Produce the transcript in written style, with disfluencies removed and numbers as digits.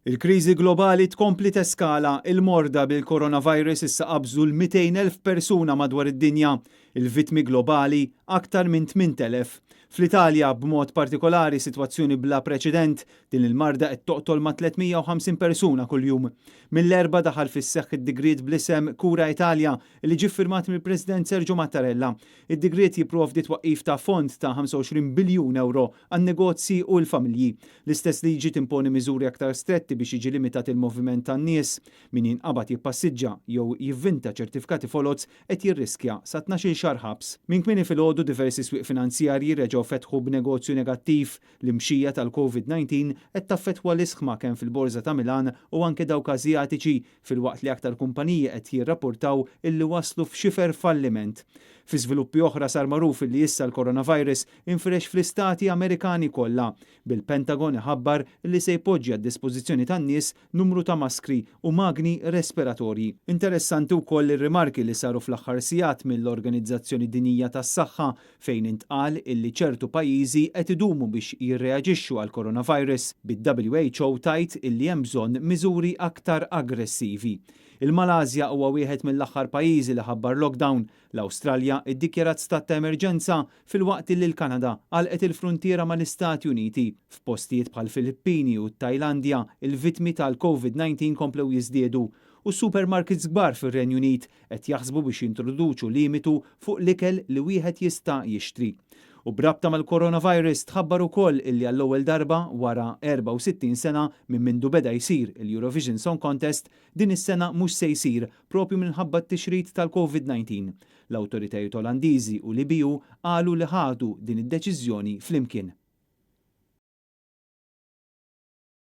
Il-kriżi globali tkompli teskala. Il-morda bil-coronavirus issa qabżu l-200,000 persuna madwar id-dinja. Il-vittmi globali aktar minn 8,000. Fl-Italja, b'mod partikolari, sitwazzjoni bla preċedent, din il-marda qed toqtol ma' 350 persuna kuljum. Mill-Erbgħa daħal fis-seħħ id-digriet bl-isem Cura Italia li ġie ffirmat mill-President Sergio Mattarella. Id-digriet jipprovdi twaqqif ta' fond ta' 25 biljun ewro għan-negozji u l-familji. L-istess liġi timponi miżuri aktar stretti biex jiġi limitat il-moviment tan-nies. Min jinqabad jippassiġġa jew jivvinta ċertifikati foloz qed jirriskja sa 12-il xahar ħabs. Minn kmieni filgħodu diversi swieq finanzjarji reġgħu fetħu b'negozju negattiv. L-imxija tal-Covid-19 qed taffettwa l-isħma kemm fil-Borża ta' Milan u anke dawk Asjatiċi filwaqt li aktar kumpaniji qed jirrapportaw illi waslu f'xifer falliment. Fi żviluppi oħra sar magħruf illi issa l-coronavirus infirex fl-istati Amerikani kollha, bil-Pentagon iħabbar li se jpoġġi għad-dispożizzjoni tan-nies numru ta' maskri u magni respiratorji. Interessanti wkoll ir-rimarki li saru fl-aħħar sigħat mill-Organizzazzjoni Dinjija tas-Saħħa fejn intqal illi ċertu pajjiżi qed idumu biex jirreaġixxu għall-coronavirus, bid-WHO tgħid illi hemm bżonn miżuri aktar aggressivi. Il-Malasja huwa wieħed mill-aħħar pajjiżi li ħabbar lockdown, l-Awstralja iddikjarat stat ta' emerġenza filwaqt illi l-Kanada għalqet il-fruntiera mal-Istati Uniti. F'postijiet bħall-Filippini u t-Tajlandja, il-vittmi tal-Covid-19 komplew jiżdiedu u supermarkets kbar fir-Renju Unit qed jaħsbu biex jintroduċu limitu fuq l-ikel li wieħed jista' jixtri. U b'rabta mal-coronavirus tħabbar ukoll illi għall-ewwel darba wara 64 sena minn mindu beda jsir il-Eurovision Song Contest, din is-sena mhux se jsir propju minħabba t-tixrid tal-Covid-19. L-awtoritajiet Olandiżi u l-EBU qalu li ħadu din id-deċiżjoni flimkien.